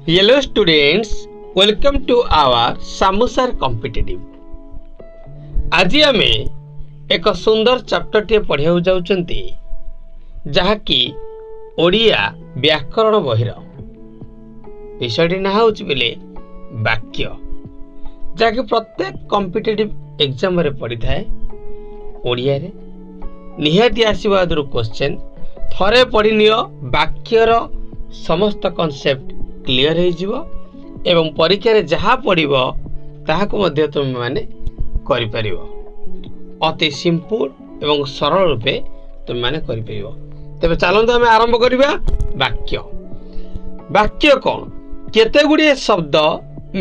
Hello students, welcome to our Samusar Competitive. ଆଜି ଆମେ ଏକ ସୁନ୍ଦର ଚାପ୍ଟରଟିଏ ପଢ଼ିବାକୁ ଯାଉଛନ୍ତି, ଯାହାକି ଓଡ଼ିଆ ବ୍ୟାକରଣ ବହିର। ବିଷୟଟି ନାଁ ହେଉଛି ବୋଲେ ବାକ୍ୟ, ଯାହାକି ପ୍ରତ୍ୟେକ କମ୍ପିଟେଟିଭ୍ ଏକ୍ଜାମରେ ପଡ଼ିଥାଏ। ଓଡ଼ିଆରେ ନିହାତି ଆସିବ ଆଦରୁ କ୍ୱେଶ୍ଚେନ୍। ଥରେ ପଢ଼ିନିଅ, ବାକ୍ୟର ସମସ୍ତ କନସେପ୍ଟ କ୍ଲିଅର ହେଇଯିବ ଏବଂ ପରୀକ୍ଷାରେ ଯାହା ପଡ଼ିବ ତାହାକୁ ମଧ୍ୟ ତୁମେମାନେ କରିପାରିବ। ଅତି ସିମ୍ପଲ ଏବଂ ସରଳ ରୂପେ ତୁମେମାନେ କରିପାରିବ। ତେବେ ଚାଲନ୍ତୁ, ଆମେ ଆରମ୍ଭ କରିବା। ବାକ୍ୟ। ବାକ୍ୟ କ'ଣ? କେତେ ଗୁଡ଼ିଏ ଶବ୍ଦ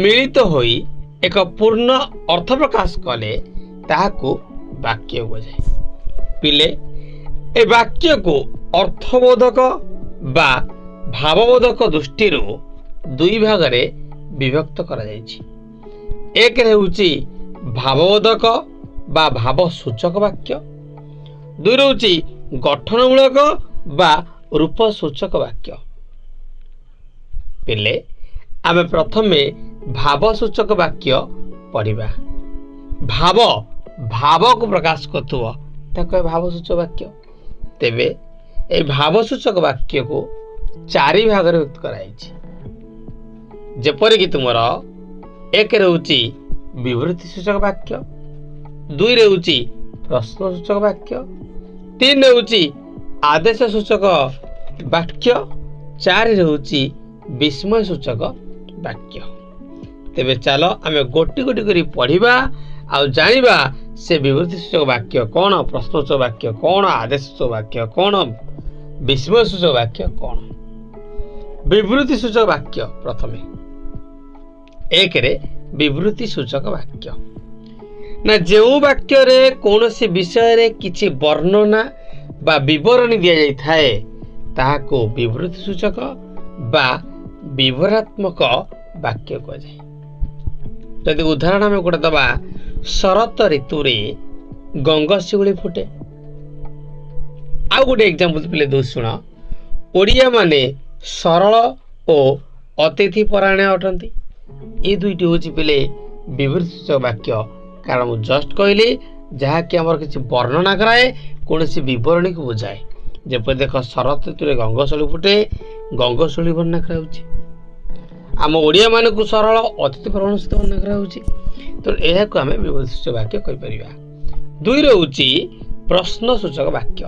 ମିଳିତ ହୋଇ ଏକ ପୂର୍ଣ୍ଣ ଅର୍ଥ ପ୍ରକାଶ କଲେ ତାହାକୁ ବାକ୍ୟ କୁହାଯାଏ। ପିଲେ, ଏ ବାକ୍ୟକୁ ଅର୍ଥବୋଧକ ବା ଭାବବୋଧକ ଦୃଷ୍ଟିରୁ ଦୁଇ ଭାଗରେ ବିଭକ୍ତ କରାଯାଇଛି। ଏକରେ ହେଉଛି ଭାବବୋଧକ ବା ଭାବସୂଚକ ବାକ୍ୟ, ଦୁଇରେ ହେଉଛି ଗଠନମୂଳକ ବା ରୂପସୂଚକ ବାକ୍ୟ। ପିଲେ, ଆମେ ପ୍ରଥମେ ଭାବସୂଚକ ବାକ୍ୟ ପଢ଼ିବା। ଭାବ, ଭାବକୁ ପ୍ରକାଶ କରୁଥିବ, ତାକୁ ଭାବସୂଚକ ବାକ୍ୟ। ତେବେ ଏହି ଭାବସୂଚକ ବାକ୍ୟକୁ ଚାରି ଭାଗରେ ବିଭକ୍ତ କରାଯାଇଛି। ଯେପରିକି ତୁମର ଏକରେ ହେଉଛି ବିବୃତ୍ତି ସୂଚକ ବାକ୍ୟ, ଦୁଇରେ ହେଉଛି ପ୍ରଶ୍ନ ସୂଚକ ବାକ୍ୟ, ତିନି ହେଉଛି ଆଦେଶ ସୂଚକ ବାକ୍ୟ, ଚାରିରେ ହେଉଛି ବିସ୍ମୟ ସୂଚକ ବାକ୍ୟ। ତେବେ ଚାଲ, ଆମେ ଗୋଟି ଗୋଟି କରି ପଢ଼ିବା ଆଉ ଜାଣିବା ସେ ବିବୃତ୍ତି ସୂଚକ ବାକ୍ୟ କ'ଣ, ପ୍ରଶ୍ନସୂଚକ ବାକ୍ୟ କ'ଣ, ଆଦେଶ ସୂଚକ ବାକ୍ୟ କ'ଣ, ବିସ୍ମୟ ସୂଚକ ବାକ୍ୟ କ'ଣ। ବିବୃତ୍ତି ସୂଚକ ବାକ୍ୟ ପ୍ରଥମେ। ଏକରେ ବିବୃତ୍ତି ସୂଚକ ବାକ୍ୟ ନା, ଯେଉଁ ବାକ୍ୟରେ କୌଣସି ବିଷୟରେ କିଛି ବର୍ଣ୍ଣନା ବା ବିବରଣୀ ଦିଆଯାଇଥାଏ, ତାହାକୁ ବିବୃତ୍ତି ସୂଚକ ବା ବିବରାତ୍ମକ ବାକ୍ୟ କୁହାଯାଏ। ଯଦି ଉଦାହରଣ ଆମେ ଗୋଟେ ଦେବା, ଶରତ ଋତୁରେ ଗଙ୍ଗଶିଉଳି ଫୁଟେ। ଆଉ ଗୋଟେ ଏକ୍ଜାମ୍ପଲ୍ ପିଲେ ଦେଉଛି, ଶୁଣ। ଓଡ଼ିଆମାନେ ସରଳ ଓ ଅତିଥି ପରାୟଣ ଅଟନ୍ତି। ଏ ଦୁଇଟି ହେଉଛି ପିଲେ ବିବୃତ୍ତି ସୂଚକ ବାକ୍ୟ, କାରଣ ମୁଁ ଜଷ୍ଟ କହିଲି ଯାହାକି ଆମର କିଛି ବର୍ଣ୍ଣନା କରାଏ, କୌଣସି ବିବରଣୀକୁ ବୁଝାଏ। ଯେପରି ଦେଖ, ଶରତ ଋତୁରେ ଗଙ୍ଗଶିଉଳି ଫୁଟେ, ଗଙ୍ଗଶିଉଳି ବର୍ଣ୍ଣନା କରାଯାଉଛି। ଆମ ଓଡ଼ିଆମାନଙ୍କୁ ସରଳ, ଅତିଥି ପରାୟଣ ସହିତ ବର୍ଣ୍ଣନା କରାଯାଉଛି। ତେଣୁ ଏହାକୁ ଆମେ ବିବୃତ୍ତି ସୂଚକ ବାକ୍ୟ କହିପାରିବା। ଦୁଇରେ ହେଉଛି ପ୍ରଶ୍ନ ସୂଚକ ବାକ୍ୟ।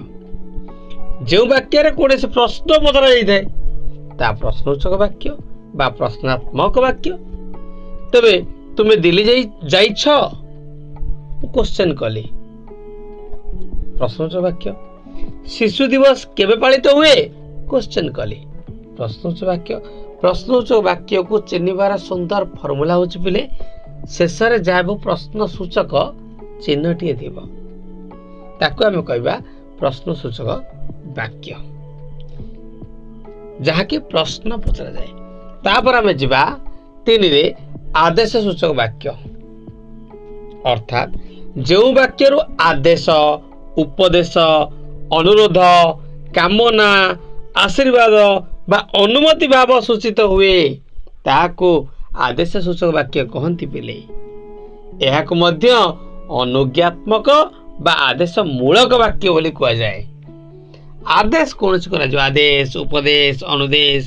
ଯେଉଁ ବାକ୍ୟରେ କୌଣସି ପ୍ରଶ୍ନ ପଚରା ଯାଇଥାଏ, ତାହା ପ୍ରଶ୍ନସୂଚକ ବାକ୍ୟ ବା ପ୍ରଶ୍ନାତ୍ମକ ବାକ୍ୟ। ତେବେ ତୁମେ ଦିଲ୍ଲୀ ଯାଇଛ? ମୁଁ କ୍ୱେଶ୍ଚନ୍ କଲି, ପ୍ରଶ୍ନସୂଚକ ବାକ୍ୟ। ଶିଶୁ ଦିବସ କେବେ ପାଳିତ ହୁଏ? କ୍ୱେଶ୍ଚନ୍ କଲି, ପ୍ରଶ୍ନସୂଚକ ବାକ୍ୟ। ପ୍ରଶ୍ନସୂଚକ ବାକ୍ୟକୁ ଚିହ୍ନିବାର ସୁନ୍ଦର ଫର୍ମୁଲା ହେଉଛି ପିଲେ, ଶେଷରେ ଯାହା ପ୍ରଶ୍ନ ସୂଚକ ଚିହ୍ନଟିଏ ଥିବ, ତାକୁ ଆମେ କହିବା ପ୍ରଶ୍ନସୂଚକ ବାକ୍ୟ, ଯାହାକି ପ୍ରଶ୍ନ ପଚରାଯାଏ। ତାପରେ ଆମେ ଯିବା ତିନିରେ, ଆଦେଶ ସୂଚକ ବାକ୍ୟ। ଅର୍ଥାତ୍ ଯେଉଁ ବାକ୍ୟରୁ ଆଦେଶ, ଉପଦେଶ, ଅନୁରୋଧ, କାମନା, ଆଶୀର୍ବାଦ ବା ଅନୁମତି ଭାବ ସୂଚିତ ହୁଏ, ତାହାକୁ ଆଦେଶ ସୂଚକ ବାକ୍ୟ କହନ୍ତି। ପିଲେ, ଏହାକୁ ମଧ୍ୟ ଅନୁଜ୍ଞାତ୍ମକ ବା ଆଦେଶ ମୂଳକ ବାକ୍ୟ ବୋଲି କୁହାଯାଏ। ଆଦେଶ କୌଣସି କରାଯିବ, ଆଦେଶ, ଉପଦେଶ, ଅନୁଦେଶ,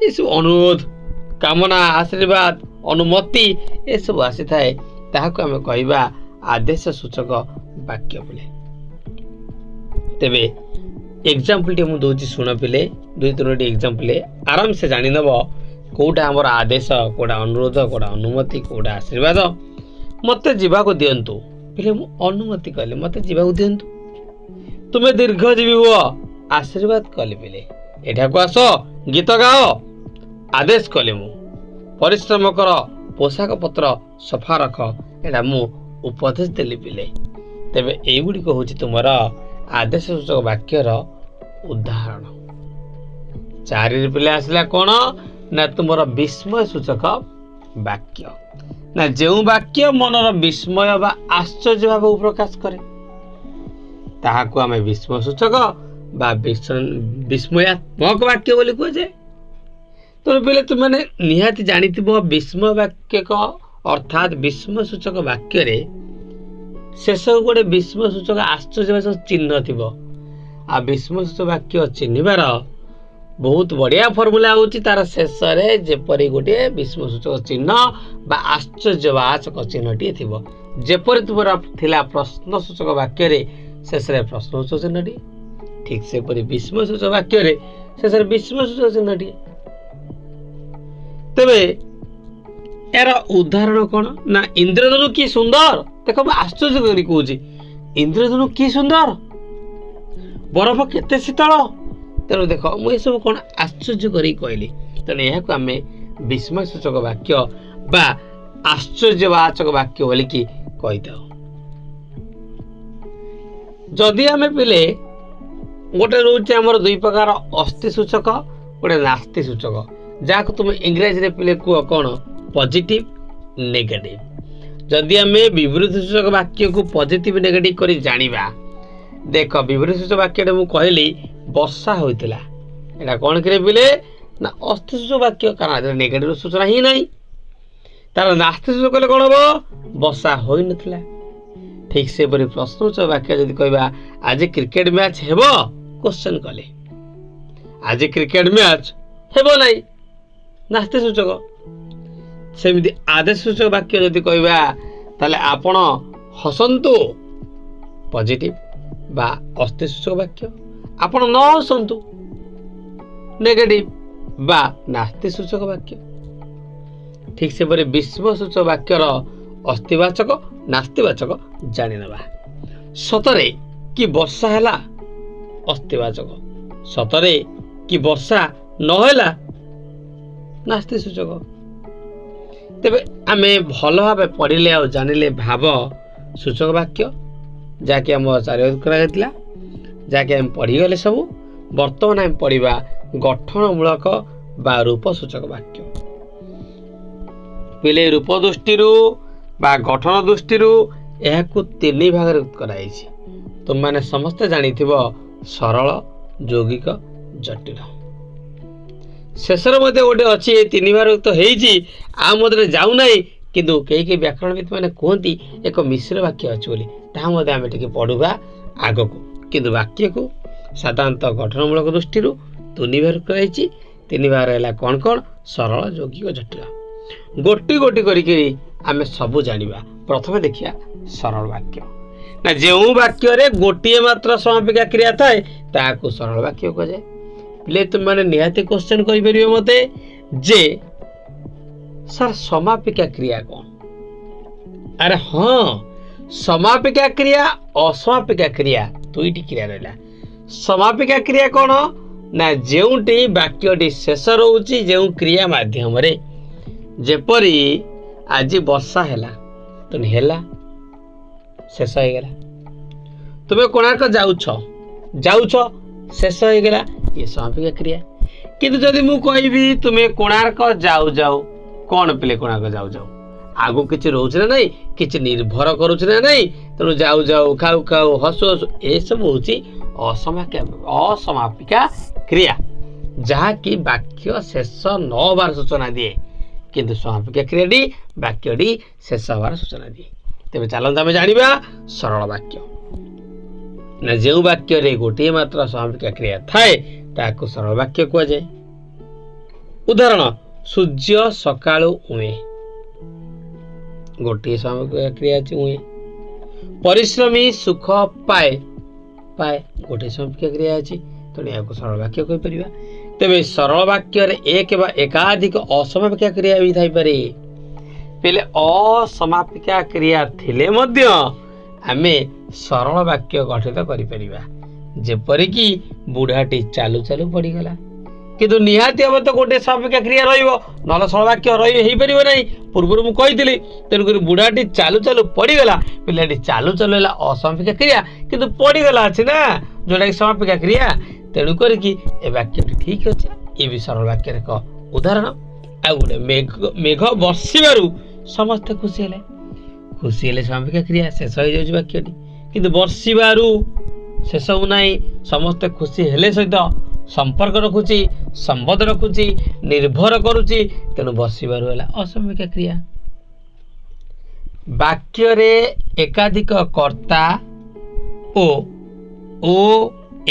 ଏସବୁ ଅନୁରୋଧ, କାମନା, ଆଶୀର୍ବାଦ, ଅନୁମତି ଏସବୁ ଆସିଥାଏ, ତାହାକୁ ଆମେ କହିବା ଆଦେଶ ସୂଚକ ବାକ୍ୟ ବୋଲି। ତେବେ ଏକ୍ଜାମ୍ପଲ୍ଟିଏ ମୁଁ ଦେଉଛି, ଶୁଣ ପିଲେ। ଦୁଇ ତିନୋଟି ଏକ୍ଜାମ୍ପଲ୍ ଆରାମସେ ଜାଣିନେବ କେଉଁଟା ଆମର ଆଦେଶ, କେଉଁଟା ଅନୁରୋଧ, କେଉଁଟା ଅନୁମତି, କେଉଁଟା ଆଶୀର୍ବାଦ। ମୋତେ ଯିବାକୁ ଦିଅନ୍ତୁ। ପିଲେ, ମୁଁ ଅନୁମତି କଲି, ମୋତେ ଯିବାକୁ ଦିଅନ୍ତୁ। ତୁମେ ଦୀର୍ଘଜୀବୀ ହୁଅ, ଆଶୀର୍ବାଦ କଲି। ପିଲେ, ଏଠାକୁ ଆସ, ଗୀତ ଗାଅ, ଆଦେଶ କଲି ମୁଁ। ପରିଶ୍ରମ କର, ପୋଷାକ ପତ୍ର ସଫା ରଖ, ଏଇଟା ମୁଁ ଉପଦେଶ ଦେଲି। ପିଲେ, ତେବେ ଏଇଗୁଡ଼ିକ ହେଉଛି ତୁମର ଆଦେଶ ସୂଚକ ବାକ୍ୟର ଉଦାହରଣ। ଚାରିରେ ପିଲେ ଆସିଲା କ'ଣ ନା ତୁମର ବିସ୍ମୟ ସୂଚକ ବାକ୍ୟ। ନା, ଯେଉଁ ବାକ୍ୟ ମନର ବିସ୍ମୟ ବା ଆଶ୍ଚର୍ଯ୍ୟ ଭାବକୁ ପ୍ରକାଶ କରେ, ତାହାକୁ ଆମେ ବିସ୍ମୟ ସୂଚକ ବା ବିସ୍ମୟାତ୍ମକ ବାକ୍ୟ ବୋଲି କୁହାଯାଏ। ତେଣୁ ପିଲେ, ତୁମେ ନିହାତି ଜାଣିଥିବ, ବିସ୍ମୟ ବାକ୍ୟକ ଅର୍ଥାତ୍ ବିସ୍ମୟ ସୂଚକ ବାକ୍ୟରେ ଶେଷକୁ ଗୋଟେ ବିସ୍ମୟ ସୂଚକ, ଆଶ୍ଚର୍ଯ୍ୟବାଚକ ଚିହ୍ନ ଥିବ। ଆଉ ବିସ୍ମୟ ସୂଚକ ବାକ୍ୟ ଚିହ୍ନିବାର ବହୁତ ବଢ଼ିଆ ଫର୍ମୁଲା ହେଉଛି ତାର ଶେଷରେ ଯେପରି ଗୋଟିଏ ବିସ୍ମୟ ସୂଚକ ଚିହ୍ନ ବା ଆଶ୍ଚର୍ଯ୍ୟବାଚକ ଚିହ୍ନଟିଏ ଥିବ। ଯେପରି ତୁମର ଥିଲା ପ୍ରଶ୍ନ ସୂଚକ ବାକ୍ୟରେ ଶେଷରେ ପ୍ରଶ୍ନସୂଚକ ଚିହ୍ନଟିଏ, ଠିକ୍ ସେପରି ବିସ୍ମୟ ସୂଚକ ବାକ୍ୟରେ ଶେଷରେ ବିସ୍ମୟ ସୂଚକ ଚିହ୍ନଟିଏ। ତେବେ ଏହାର ଉଦାହରଣ କ'ଣ ନା, ଇନ୍ଦ୍ରଧନୁ କି ସୁନ୍ଦର! ଦେଖ, ମୁଁ ଆଶ୍ଚର୍ଯ୍ୟ କରି କହୁଛି, ଇନ୍ଦ୍ରଧନୁ କି ସୁନ୍ଦର, ବରଫ କେତେ ଶୀତଳ। ତେଣୁ ଦେଖ, ମୁଁ ଏସବୁ କ'ଣ ଆଶ୍ଚର୍ଯ୍ୟ କରିକି କହିଲି। ତେଣୁ ଏହାକୁ ଆମେ ବିସ୍ମୟ ସୂଚକ ବାକ୍ୟ ବା ଆଶ୍ଚର୍ଯ୍ୟବାଚକ ବାକ୍ୟ ବୋଲିକି କହିଥାଉ। ଯଦି ଆମେ ପିଲେ ଗୋଟେ ରହୁଛି ଆମର ଦୁଇ ପ୍ରକାର ଅସ୍ତି ସୂଚକ, ଗୋଟେ ନାସ୍ତି ସୂଚକ, ଯାହାକୁ ତୁମେ ଇଂରାଜୀରେ ପିଲେ କୁହ କ'ଣ? Positive, negative. ଯଦି ଆମେ ବିବୃତି ସୂଚକ ବାକ୍ୟକୁ ପଜିଟିଭ, ନେଗେଟିଭ କରି ଜାଣିବା, ଦେଖ, ବିବୃତି ସୂଚକ ବାକ୍ୟଟା ମୁଁ କହିଲି ବର୍ଷା ହୋଇଥିଲା, ଏଇଟା କ'ଣ କିରେ ପିଲେ? ନା ଅସ୍ତି ସୂଚକ ବାକ୍ୟ, କାରଣ ଏଥିରେ ନେଗେଟିଭ ସୂଚନା ହିଁ ନାହିଁ। ତାର ନାସ୍ତି ସୂଚକ କହିଲେ କ'ଣ ହବ? ବର୍ଷା ହୋଇନଥିଲା। ଠିକ୍ ସେପରି ପ୍ରଶ୍ନସୂଚକ ବାକ୍ୟ ଯଦି କହିବା, ଆଜି କ୍ରିକେଟ ମ୍ୟାଚ୍ ହେବ? କ୍ୱେଶ୍ଚନ୍ କଲେ, ଆଜି କ୍ରିକେଟ ମ୍ୟାଚ୍ ହେବ ନାହିଁ, ନାସ୍ତି ସୂଚକ। ସେମିତି ଆଦେଶ ସୂଚକ ବାକ୍ୟ ଯଦି କହିବା, ତାହେଲେ ଆପଣ ହସନ୍ତୁ, ପଜିଟିଭ ବା ଅସ୍ତି ସୂଚକ ବାକ୍ୟ। ଆପଣ ନ ହସନ୍ତୁ, ନେଗେଟିଭ ବା ନାସ୍ତି ସୂଚକ ବାକ୍ୟ। ଠିକ୍ ସେପରି ବିସ୍ମୟ ସୂଚକ ବାକ୍ୟର ଅସ୍ତିବାଚକ, ନାସ୍ତିବାଚକ ଜାଣିନେବା। ସତରେ କି ବର୍ଷା ହେଲା, ଅସ୍ତିବାଚକ। ସତରେ କି ବର୍ଷା ନହେଲା, ନାସ୍ତି ସୂଚକ। ତେବେ ଆମେ ଭଲ ଭାବେ ପଢ଼ିଲେ ଆଉ ଜାଣିଲେ ଭାବ ସୂଚକ ବାକ୍ୟ, ଯାହାକି ଆମ ଚାରି କରାଯାଇଥିଲା, ଯାହାକି ଆମେ ପଢ଼ିଗଲେ ସବୁ। ବର୍ତ୍ତମାନ ଆମେ ପଢ଼ିବା ଗଠନମୂଳକ ବା ରୂପ ସୂଚକ ବାକ୍ୟ। ପିଲେ, ରୂପ ଦୃଷ୍ଟିରୁ ବା ଗଠନ ଦୃଷ୍ଟିରୁ ଏହାକୁ ତିନି ଭାଗରେ କରାଯାଇଛି। ତୁମମାନେ ସମସ୍ତେ ଜାଣିଥିବ, ସରଳ, ଯୌଗିକ, ଜଟିଳ। ଶେଷରେ ମଧ୍ୟ ଗୋଟେ ଅଛି। ଏ ତିନି ଭାଗ ତ ହେଇଛି, ଆଉ ମଧ୍ୟରେ ଯାଉନାହିଁ। କିନ୍ତୁ କେହି କେହି ବ୍ୟାକରଣବିତ ମାନେ କୁହନ୍ତି ଏକ ମିଶ୍ର ବାକ୍ୟ ଅଛି ବୋଲି, ତାହା ମଧ୍ୟ ଆମେ ଟିକେ ପଢ଼ିବା ଆଗକୁ। କିନ୍ତୁ ବାକ୍ୟକୁ ସାଧାରଣତଃ ଗଠନମୂଳକ ଦୃଷ୍ଟିରୁ ତିନି ଭାଗ କରାଯାଇଛି। ତିନି ଭାଗ ହେଲା କ'ଣ କ'ଣ? ସରଳ, ଯୌଗିକ, ଜଟିଳ। ଗୋଟି ଗୋଟି କରିକି ଆମେ ସବୁ ଜାଣିବା। ପ୍ରଥମେ ଦେଖିବା ସରଳ ବାକ୍ୟ। ନା, ଯେଉଁ ବାକ୍ୟରେ ଗୋଟିଏ ମାତ୍ର ସମାପିକା କ୍ରିୟା ଥାଏ, ତାହାକୁ ସରଳ ବାକ୍ୟ କୁହାଯାଏ। ପିଲେ, ତୁମେମାନେ ନିହାତି କ୍ୱେଶ୍ଚନ୍ କରିପାରିବେ ମୋତେ ଯେ ସାର୍, ସମାପିକା କ୍ରିୟା କ'ଣ? ଆରେ ହଁ, ସମାପିକା କ୍ରିୟା, ଅସମାପିକା କ୍ରିୟା, ଦୁଇଟି କ୍ରିୟା ରହିଲା। ସମାପିକା କ୍ରିୟା କ'ଣ? ନା, ଯେଉଁଟି ବାକ୍ୟଟି ଶେଷ ରହୁଛି ଯେଉଁ କ୍ରିୟା ମାଧ୍ୟମରେ। ଯେପରି ଆଜି ବର୍ଷା ହେଲା, ତେଣୁ ହେଲା ଶେଷ ହେଇଗଲା। ତୁମେ କୋଣାର୍କ ଯାଉଛ, ଯାଉଛ ଶେଷ ହେଇଗଲା, ଇଏ ସମାପିକା କ୍ରିୟା। କିନ୍ତୁ ଯଦି ମୁଁ କହିବି ତୁମେ କୋଣାର୍କ ଯାଉ ଯାଉ, କ'ଣ ପିଲେ? କୋଣାର୍କ ଯାଉ ଯାଉ ଆଗକୁ କିଛି ରହୁଛି ନା ନାହିଁ? କିଛି ନିର୍ଭର କରୁଛି ନା ନାହିଁ? ତେଣୁ ଯାଉ ଯାଉ, ଖାଉ ଖାଉ, ହସୁ ହସୁ, ଏସବୁ ହେଉଛି ଅସମାପିକା କ୍ରିୟା, ଯାହାକି ବାକ୍ୟ ଶେଷ ନ ହେବାର ସୂଚନା ଦିଏ। କିନ୍ତୁ ସମାପିକା କ୍ରିୟାଟି ବାକ୍ୟଟି ଶେଷ ହେବାର ସୂଚନା ଦିଏ। ତେବେ ଚାଲନ୍ତୁ ଆମେ ଜାଣିବା ସରଳ ବାକ୍ୟ। ନା, ଯେଉଁ ବାକ୍ୟରେ ଗୋଟିଏ ମାତ୍ର ସମାପିକା କ୍ରିୟା ଥାଏ, ତାହାକୁ ସରଳ ବାକ୍ୟ କୁହାଯାଏ। ଉଦାହରଣ, ସୂର୍ଯ୍ୟ ସକାଳୁ ଉଏଁ, ଗୋଟିଏ ସମାପିକା କ୍ରିୟା ଅଛି, ଉଏଁ। ପରିଶ୍ରମୀ ସୁଖ ପାଏ, ପାଏ ଗୋଟିଏ ସମାପିକା କ୍ରିୟା ଅଛି। ତେଣୁ ଏହାକୁ ସରଳ ବାକ୍ୟ କହିପାରିବା। ତେବେ ସରଳ ବାକ୍ୟରେ ଏକ ବା ଏକାଧିକ ଅସମାପିକା କ୍ରିୟା ବି ଥାଇପାରେ। ପିଲେ, ଅସମାପିକା କ୍ରିୟା ଥିଲେ ମଧ୍ୟ ଆମେ ସରଳ ବାକ୍ୟ ଗଠିତ କରିପାରିବା। ଯେପରିକି ବୁଢ଼ାଟି ଚାଲୁ ଚାଲୁ ପଡ଼ିଗଲା। କିନ୍ତୁ ନିହାତି ଭାବେ ତ ଗୋଟିଏ ସମାପିକା କ୍ରିୟା ରହିବ, ନହେଲେ ସରଳ ବାକ୍ୟ ରହି ହେଇପାରିବ ନାହିଁ, ପୂର୍ବରୁ ମୁଁ କହିଥିଲି। ତେଣୁକରି ବୁଢ଼ାଟି ଚାଲୁ ଚାଲୁ ପଡ଼ିଗଲା, ପିଲାଟି ଚାଲୁ ଚାଲୁ ହେଲା ଅସମାପିକା କ୍ରିୟା, କିନ୍ତୁ ପଡ଼ିଗଲା ଅଛି ନା, ଯେଉଁଟାକି ସମାପିକା କ୍ରିୟା। ତେଣୁ କରିକି ଏ ବାକ୍ୟଟି ଠିକ୍ ଅଛି। ଏ ବି ସରଳ ବାକ୍ୟର ଏକ ଉଦାହରଣ। ଆଉ ଗୋଟେ, ମେଘ ବର୍ଷିବାରୁ ସମସ୍ତେ ଖୁସି ହେଲେ। ଖୁସି ହେଲେ ସମାପିକା କ୍ରିୟା, ଶେଷ ହେଇଯାଉଛି ବାକ୍ୟଟି। କିନ୍ତୁ ବର୍ଷିବାରୁ ଶେଷ ନାହିଁ, ସମସ୍ତେ ଖୁସି ହେଲେ ସହିତ ସମ୍ପର୍କ ରଖୁଛି, ସମ୍ବନ୍ଧ ରଖୁଛି, ନିର୍ଭର କରୁଛି, ତେଣୁ ବସିବାରୁ ହେଲା ଅସମାପିକା କ୍ରିୟା। ବାକ୍ୟରେ ଏକାଧିକ କର୍ତ୍ତା ଓ ଓ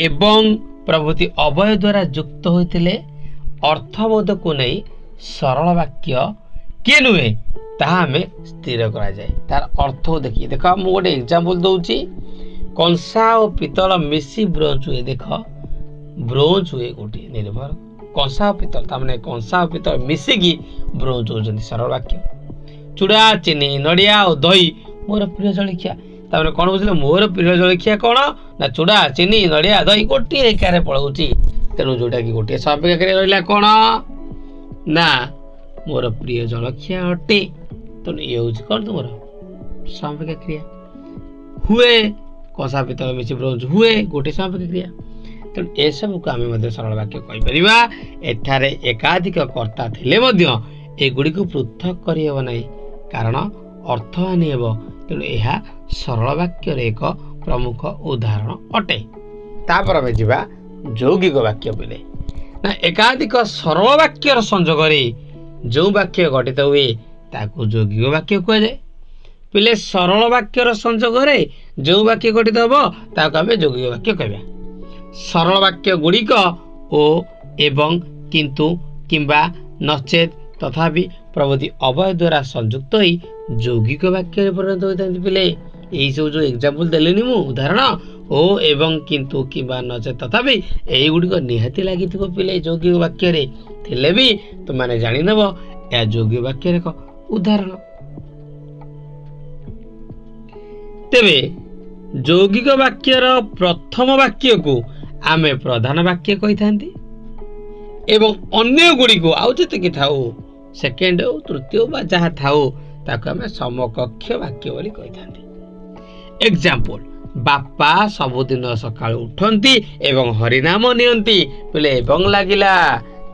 ଏବଂ ପ୍ରଭୃତି ଅବ୍ୟୟ ଦ୍ୱାରା ଯୁକ୍ତ ହୋଇଥିଲେ ଅର୍ଥବୋଧକୁ ନେଇ ସରଳ ବାକ୍ୟ କିଏ ନୁହେଁ ତାହା ଆମେ ସ୍ଥିର କରାଯାଏ ତାର ଅର୍ଥକୁ ଦେଖି। ଦେଖ, ମୁଁ ଗୋଟେ ଏକ୍ଜାମ୍ପଲ୍ ଦେଉଛି। କଂସା ଓ ପିତ୍ତଳ ମିଶି ବ୍ରୋଞ୍ଚ ହୁଏ। ଦେଖ, ବ୍ରୋଞ୍ଚ ହୁଏ ଗୋଟିଏ ନିର୍ଭର କଂସା ଓ ପିତ୍ତଳ, ତାମାନେ କଂସା ଓ ପିତ୍ତଳ ମିଶିକି ବ୍ରୋଞ୍ଚ ହେଉଛନ୍ତି, ସରଳ ବାକ୍ୟ। ଚୁଡ଼ା, ଚିନି, ନଡ଼ିଆ ଓ ଦହି ମୋର ପ୍ରିୟ ଜଳଖିଆ। ତାମାନେ କ'ଣ ବୁଝିଲେ? ମୋର ପ୍ରିୟ ଜଳଖିଆ କ'ଣ ନା ଚୁଡ଼ା, ଚିନି, ନଡ଼ିଆ, ଦହି ଗୋଟିଏ ଏକାରେ ପଳାଉଛି। ତେଣୁ ଯେଉଁଟାକି ଗୋଟିଏ ସମାପିକା କ୍ରିୟା ରହିଲା କ'ଣ ନା ମୋର ପ୍ରିୟ ଜଳଖିଆ ଅଟେ। ତେଣୁ ଇଏ ହେଉଛି କ'ଣ ତୁମର ସମାପିକା କ୍ରିୟା। ହୁଏ, କଂସା ପିତ୍ତଳ ମିଶି ବ୍ରୋଞ୍ଚ ହୁଏ, ଗୋଟିଏ ସମାପିକା କ୍ରିୟା। ତେଣୁ ଏସବୁକୁ ଆମେ ମଧ୍ୟ ସରଳ ବାକ୍ୟ କହିପାରିବା। ଏଠାରେ ଏକାଧିକ କର୍ତ୍ତା ଥିଲେ ମଧ୍ୟ ଏଗୁଡ଼ିକୁ ପୃଥକ କରିହେବ ନାହିଁ, କାରଣ ଅର୍ଥହାନି ହେବ। ତେଣୁ ଏହା ସରଳ ବାକ୍ୟର ଏକ ପ୍ରମୁଖ ଉଦାହରଣ ଅଟେ। ତାପରେ ଆମେ ଯିବା ଯୌଗିକ ବାକ୍ୟ। ବୋଲେ ନା ଏକାଧିକ ସରଳ ବାକ୍ୟର ସଂଯୋଗରେ ଯେଉଁ ବାକ୍ୟ ଗଠିତ ହୁଏ ତାକୁ ଯୌଗିକ ବାକ୍ୟ କୁହାଯାଏ। ପିଲେ, ସରଳ ବାକ୍ୟର ସଂଯୋଗରେ ଯେଉଁ ବାକ୍ୟ ଗଠିତ ହେବ ତାକୁ ଆମେ ଯୌଗିକ ବାକ୍ୟ କହିବା। ସରଳ ବାକ୍ୟ ଗୁଡ଼ିକ ଓ, ଏବଂ, କିନ୍ତୁ, କିମ୍ବା, ନଚେତ୍, ତଥାପି ପ୍ରଭୃତି ଅବ୍ୟୟ ଦ୍ୱାରା ସଂଯୁକ୍ତ ହୋଇ ଯୌଗିକ ବାକ୍ୟରେ ପରିଣତ ହୋଇଥାନ୍ତି। ପିଲେ, ଏଇସବୁ ଯେଉଁ ଏକ୍ଜାମ୍ପଲ୍ ଦେଲିନି ମୁଁ ଉଦାହରଣ, ଓ, ଏବଂ, କିନ୍ତୁ, କିମ୍ବା, ନଚେତ୍, ତଥାପି, ଏଇଗୁଡ଼ିକ ନିହାତି ଲାଗିଥିବ ପିଲେ। ଯୌଗିକ ବାକ୍ୟରେ ଥିଲେ ବି ତୁମମାନେ ଜାଣିନେବ ଏହା ଯୌଗିକ ବାକ୍ୟର ଏକ ଉଦାହରଣ। ତେବେ ଯୌଗିକ ବାକ୍ୟର ପ୍ରଥମ ବାକ୍ୟକୁ ଆମେ ପ୍ରଧାନ ବାକ୍ୟ କହିଥାନ୍ତି ଏବଂ ଅନ୍ୟ ଗୁଡ଼ିକୁ ଆଉ ଯେତିକି ଥାଉ, ସେକେଣ୍ଡ ହଉ, ତୃତୀୟ ବା ଯାହା ଥାଉ, ତାକୁ ଆମେ ସମକକ୍ଷ ବାକ୍ୟ ବୋଲି କହିଥାନ୍ତି। ଏକ୍ଜାମ୍ପଲ୍, ବାପା ସବୁଦିନ ସକାଳୁ ଉଠନ୍ତି ଏବଂ ହରିନାମ ନିଅନ୍ତି। ବୋଲେ ଏବଂ ଲାଗିଲା,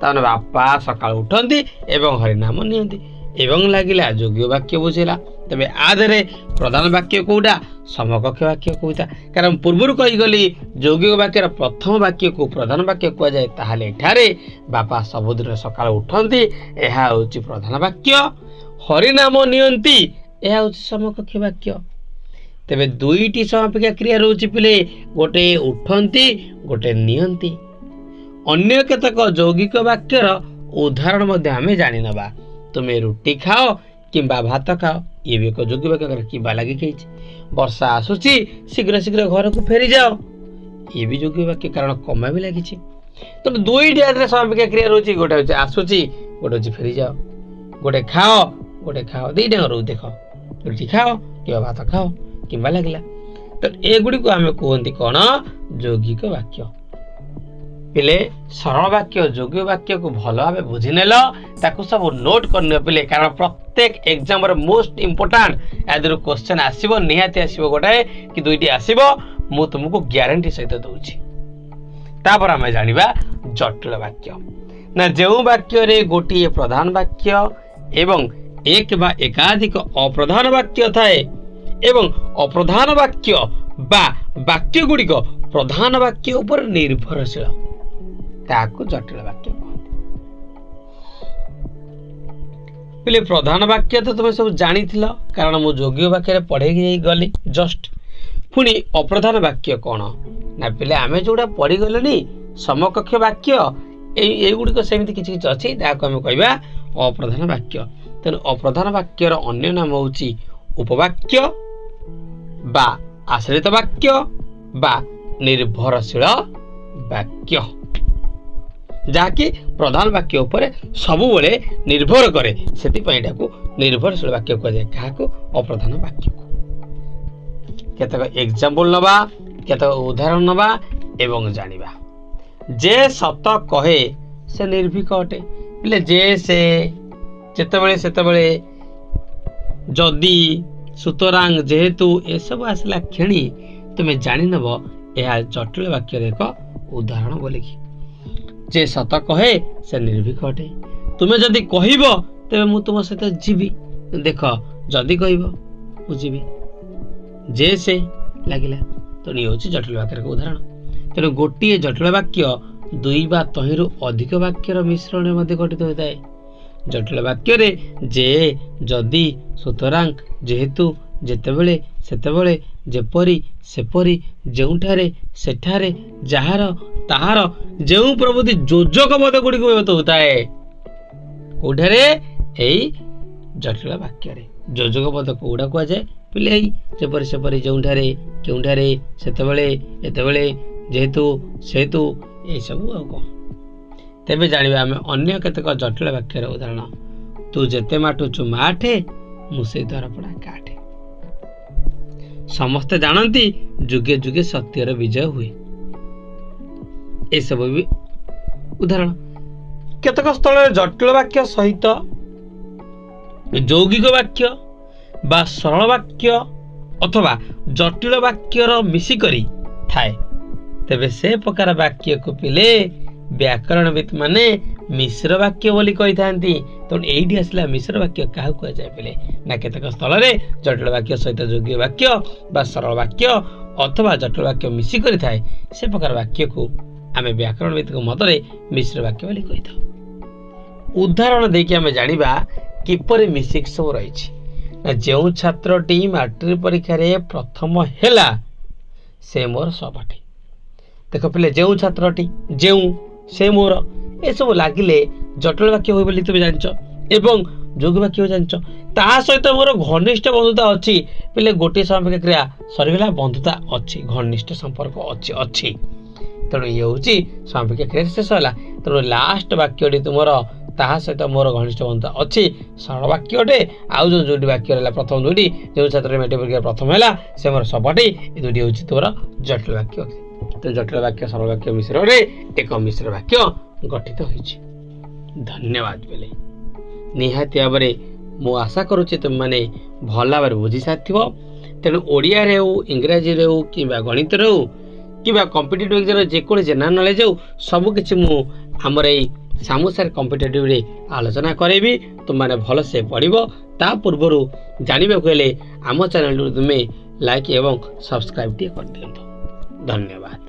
ତାମାନେ ବାପା ସକାଳୁ ଉଠନ୍ତି ଏବଂ ହରିନାମ ନିଅନ୍ତି, ଏବଂ ଲାଗିଲା, ଯୋଗ୍ୟ ବାକ୍ୟ ବୁଝିଲା। ତେବେ ଆ ଦେହରେ ପ୍ରଧାନ ବାକ୍ୟ କେଉଁଟା, ସମକକ୍ଷ ବାକ୍ୟ କେଉଁଟା? କାରଣ ପୂର୍ବରୁ କହିଗଲି ଯୌଗିକ ବାକ୍ୟର ପ୍ରଥମ ବାକ୍ୟକୁ ପ୍ରଧାନ ବାକ୍ୟ କୁହାଯାଏ। ତାହେଲେ ଏଠାରେ ବାପା ସବୁଦିନ ସକାଳୁ ଉଠନ୍ତି, ଏହା ହେଉଛି ପ୍ରଧାନ ବାକ୍ୟ। ହରିନାମ ନିଅନ୍ତି, ଏହା ହେଉଛି ସମକକ୍ଷ ବାକ୍ୟ। ତେବେ ଦୁଇଟି ସମାପିକା କ୍ରିୟା ରହୁଛି ପିଲେ, ଗୋଟେ ଉଠନ୍ତି, ଗୋଟେ ନିଅନ୍ତି। ଅନ୍ୟ କେତେକ ଯୌଗିକ ବାକ୍ୟର ଉଦାହରଣ ମଧ୍ୟ ଆମେ ଜାଣିନେବା। ତୁମେ ରୁଟି ଖାଅ କିମ୍ବା ଭାତ ଖାଅ, ଇଏ ବି ଏକ ଯୌଗିକ ବାକ୍ୟ, କିମ୍ବା ଲାଗିକି ହେଇଛି। ବର୍ଷା ଆସୁଛି, ଶୀଘ୍ର ଶୀଘ୍ର ଘରକୁ ଫେରିଯାଅ, ଇଏ ବି ଯୌଗିକ ବାକ୍ୟ, କାରଣ କମା ବି ଲାଗିଛି। ତେଣୁ ଦୁଇଟି ଆଦିରେ ସମାପିକା କ୍ରିୟା ରହୁଛି, ଗୋଟେ ହେଉଛି ଆସୁଛି, ଗୋଟେ ହେଉଛି ଫେରିଯାଅ। ଗୋଟେ ଖାଅ, ଗୋଟେ ଖାଅ, ଦୁଇଟା ରହୁଛି। ଦେଖ, ରୁଟି ଖାଅ କିମ୍ବା ଭାତ ଖାଅ, କିମ୍ବା ଲାଗିଲା। ତ ଏଗୁଡ଼ିକୁ ଆମେ କୁହନ୍ତି କ'ଣ? ଯୌଗିକ ବାକ୍ୟ। ପିଲେ, ସରଳ ବାକ୍ୟ, ଯୋଗ୍ୟ ବାକ୍ୟକୁ ଭଲ ଭାବେ ବୁଝିନେଲ, ତାକୁ ସବୁ ନୋଟ୍ କରିନିଅ ପିଲେ, କାରଣ ପ୍ରତ୍ୟେକ ଏକ୍ଜାମର ମୋଷ୍ଟ ଇମ୍ପୋର୍ଟାଣ୍ଟ। ୟା ଦେହରୁ କ୍ୱେଶ୍ଚନ୍ ଆସିବ, ନିହାତି ଆସିବ, ଗୋଟାଏ କି ଦୁଇଟି ଆସିବ, ମୁଁ ତୁମକୁ ଗ୍ୟାରେଣ୍ଟି ସହିତ ଦେଉଛି। ତାପରେ ଆମେ ଜାଣିବା ଜଟିଳ ବାକ୍ୟ। ନା ଯେଉଁ ବାକ୍ୟରେ ଗୋଟିଏ ପ୍ରଧାନ ବାକ୍ୟ ଏବଂ ଏକ ବା ଏକାଧିକ ଅପ୍ରଧାନ ବାକ୍ୟ ଥାଏ ଏବଂ ଅପ୍ରଧାନ ବାକ୍ୟ ବା ବାକ୍ୟ ଗୁଡ଼ିକ ପ୍ରଧାନ ବାକ୍ୟ ଉପରେ ନିର୍ଭରଶୀଳ, ତାହାକୁ ଜଟିଳ ବାକ୍ୟ କୁହନ୍ତି। ପିଲେ, ପ୍ରଧାନ ବାକ୍ୟ ତ ତୁମେ ସବୁ ଜାଣିଥିଲ, କାରଣ ମୁଁ ଯୋଗ୍ୟ ବାକ୍ୟରେ ପଢ଼େଇକି ଯାଇ ଗଲି ଜଷ୍ଟ। ପୁଣି ଅପ୍ରଧାନ ବାକ୍ୟ କ'ଣ? ନା ପିଲେ, ଆମେ ଯେଉଁଟା ପଢ଼ିଗଲେନି ସମକକ୍ଷ ବାକ୍ୟ, ଏଇଗୁଡ଼ିକ ସେମିତି କିଛି କିଛି ଅଛି, ତାହାକୁ ଆମେ କହିବା ଅପ୍ରଧାନ ବାକ୍ୟ। ତେଣୁ ଅପ୍ରଧାନ ବାକ୍ୟର ଅନ୍ୟ ନାମ ହେଉଛି ଉପବାକ୍ୟ ବା ଆଶ୍ରିତ ବାକ୍ୟ ବା ନିର୍ଭରଶୀଳ ବାକ୍ୟ, ଯାହାକି ପ୍ରଧାନ ବାକ୍ୟ ଉପରେ ସବୁବେଳେ ନିର୍ଭର କରେ। ସେଥିପାଇଁ ଏଟାକୁ ନିର୍ଭରଶୀଳ ବାକ୍ୟ କୁହାଯାଏ। କାହାକୁ? ଅପ୍ରଧାନ ବାକ୍ୟକୁ। କେତେକ ଏକ୍ଜାମ୍ପଲ୍ ନେବା, କେତେକ ଉଦାହରଣ ନେବା ଏବଂ ଜାଣିବା। ଯେ ସତ କହେ ସେ ନିର୍ଭୀକ ଅଟେ। ହେଲେ ଯେ, ସେ, ଯେତେବେଳେ, ସେତେବେଳେ, ଯଦି, ସୁତରାଂ, ଯେହେତୁ, ଏସବୁ ଆସିଲା କ୍ଷଣି ତୁମେ ଜାଣିନେବ ଏହା ଜଟିଳ ବାକ୍ୟର ଏକ ଉଦାହରଣ ବୋଲିକି। ଯେ ସତ କହେ ସେ ନିର୍ଭୀକ ଅଟେ। ତୁମେ ଯଦି କହିବ ତେବେ ମୁଁ ତୁମ ସହିତ ଯିବି। ଦେଖ, ଯଦି କହିବ ମୁଁ ଯିବି, ଯେ, ସେ ଲାଗିଲା। ତେଣୁ ଇଏ ହେଉଛି ଜଟିଳ ବାକ୍ୟର ଏକ ଉଦାହରଣ। ତେଣୁ ଗୋଟିଏ ଜଟିଳ ବାକ୍ୟ ଦୁଇ ବା ତହିଁରୁ ଅଧିକ ବାକ୍ୟର ମିଶ୍ରଣରେ ମଧ୍ୟ ଗଠିତ ହୋଇଥାଏ। ଜଟିଳ ବାକ୍ୟରେ ଯେ, ଯଦି, ସୁତରାଂ, ଯେହେତୁ, ଯେତେବେଳେ, ସେତେବେଳେ, ଯେପରି, ସେପରି, ଯେଉଁଠାରେ, ସେଠାରେ, ଯାହାର, ତାହାର, ଯେଉଁ ପ୍ରଭୃତି ଯୋଜକ ପଦ ଗୁଡ଼ିକୁ ବ୍ୟବହୃତ ହୋଇଥାଏ। କେଉଁଠାରେ? ଏଇ ଜଟିଳ ବାକ୍ୟରେ ଯୋଜକ ପଦ କୋଉଟା କୁହାଯାଏ ପିଲେ? ଏଇ ଯେପରି, ସେପରି, ଯେଉଁଠାରେ, କେଉଁଠାରେ, ସେତେବେଳେ, ଏତେବେଳେ, ଯେହେତୁ, ସେହେତୁ, ଏସବୁ ଆଉ କ'ଣ। ତେବେ ଜାଣିବା ଆମେ ଅନ୍ୟ କେତେକ ଜଟିଳ ବାକ୍ୟର ଉଦାହରଣ। ତୁ ଯେତେ ମାଠୁଛୁ ମାଠେ, ମୁଁ ସେଇ ଦରପଡ଼ା କାଠେ। ସମସ୍ତେ ଜାଣନ୍ତି ଯୁଗେ ଯୁଗେ ସତ୍ୟର ବିଜୟ ହୁଏ। ଏସବୁ ବି ଉଦାହରଣ। କେତେକ ସ୍ଥଳରେ ଜଟିଳ ବାକ୍ୟ ସହିତ ଯୌଗିକ ବାକ୍ୟ ବା ସରଳ ବାକ୍ୟ ଅଥବା ଜଟିଳ ବାକ୍ୟର ମିଶିକରି ଥାଏ। ତେବେ ସେ ପ୍ରକାର ବାକ୍ୟକୁ ପିଲେ ବ୍ୟାକରଣବିତ୍ ମାନେ ମିଶ୍ର ବାକ୍ୟ ବୋଲି କହିଥାନ୍ତି। ତେଣୁ ଏଇଠି ଆସିଲା ମିଶ୍ର ବାକ୍ୟ କାହାକୁ କୁହାଯାଏ ପିଲେ? ନା, କେତେକ ସ୍ଥଳରେ ଜଟିଳ ବାକ୍ୟ ସହିତ ଯୌଗିକ ବାକ୍ୟ ବା ସରଳ ବାକ୍ୟ ଅଥବା ଜଟିଳ ବାକ୍ୟ ମିଶିକରି ଥାଏ, ସେ ପ୍ରକାର ବାକ୍ୟକୁ ଆମେ ବ୍ୟାକରଣବିତ୍ଙ୍କ ମତରେ ମିଶ୍ର ବାକ୍ୟ ବୋଲି କହିଥାଉ। ଉଦାହରଣ ଦେଇକି ଆମେ ଜାଣିବା କିପରି ମିଶିକି ସବୁ ରହିଛି। ନା, ଯେଉଁ ଛାତ୍ରଟି ମାଟ୍ରିକ ପରୀକ୍ଷାରେ ପ୍ରଥମ ହେଲା, ସେ ମୋର ସହପାଠୀ। ଦେଖ ପିଲେ, ଯେଉଁ ଛାତ୍ରଟି, ଯେଉଁ, ସେ ମୋର, ଏସବୁ ଲାଗିଲେ ଜଟିଳ ବାକ୍ୟ ହୁଏ ବୋଲି ତୁମେ ଜାଣିଛ ଏବଂ ଯୌଗିକ ବାକ୍ୟ ଜାଣିଛ। ତା ସହିତ ମୋର ଘନିଷ୍ଠ ବନ୍ଧୁତା ଅଛି। ପିଲେ, ଗୋଟିଏ ସମାପିକା କ୍ରିୟା ସରିଗଲା, ବନ୍ଧୁତା ଅଛି, ଘନିଷ୍ଠ ସମ୍ପର୍କ ଅଛି ଅଛି। ତେଣୁ ଇଏ ହେଉଛି ସମାପିକା କ୍ରିୟା ଶେଷ ହେଲା। ତେଣୁ ଲାଷ୍ଟ ବାକ୍ୟଟି ତୁମର ତାହା ସହିତ ମୋର ଘନିଷ୍ଠ ବନ୍ଧୁତା ଅଛି ସରଳ ବାକ୍ୟ ଅଟେ। ଆଉ ଯେଉଁ ଦୁଇଟି ବାକ୍ୟ ରହିଲା, ପ୍ରଥମ ଦୁଇଟି, ଯେଉଁ ଛାତ୍ର ମାଟ୍ରିକ ପରୀକ୍ଷା ପ୍ରଥମ ହେଲା ସେ ମୋର ସହପାଠୀ, ଏ ଦୁଇଟି ହେଉଛି ତୁମର ଜଟିଳ ବାକ୍ୟ। ତେଣୁ ଜଟିଳ ବାକ୍ୟ ସରଳ ବାକ୍ୟ ମିଶ୍ରରେ ଏକ ମିଶ୍ର ବାକ୍ୟ ଗଠିତ ହୋଇଛି। ଧନ୍ୟବାଦ ପିଲେ। ନିହାତି ଭାବରେ ମୁଁ ଆଶା କରୁଛି ତୁମେମାନେ ଭଲ ଭାବରେ ବୁଝି ସାରିଥିବ। ତେଣୁ ଓଡ଼ିଆରେ ହେଉ, ଇଂରାଜୀରେ ହେଉ କିମ୍ବା ଗଣିତରେ ହେଉ କିମ୍ବା କମ୍ପିଟେଟିଭ୍ ଏକ୍ଜାମ୍ରେ ଯେକୌଣସି ଜେନେରାଲ୍ ନଲେଜ୍ ହେଉ, ସବୁକିଛି ମୁଁ ଆମର ଏଇ ସାମୁ ସାର୍ କମ୍ପିଟେଟିଭ୍ରେ ଆଲୋଚନା କରାଇବି। ତୁମମାନେ ଭଲସେ ପଢ଼ିବ। ତା ପୂର୍ବରୁ ଜାଣିବାକୁ ହେଲେ ଆମ ଚ୍ୟାନେଲକୁ ତୁମେ ଲାଇକ୍ ଏବଂ ସବସ୍କ୍ରାଇବ୍ ଟିକେ କରିଦିଅନ୍ତୁ। ଧନ୍ୟବାଦ।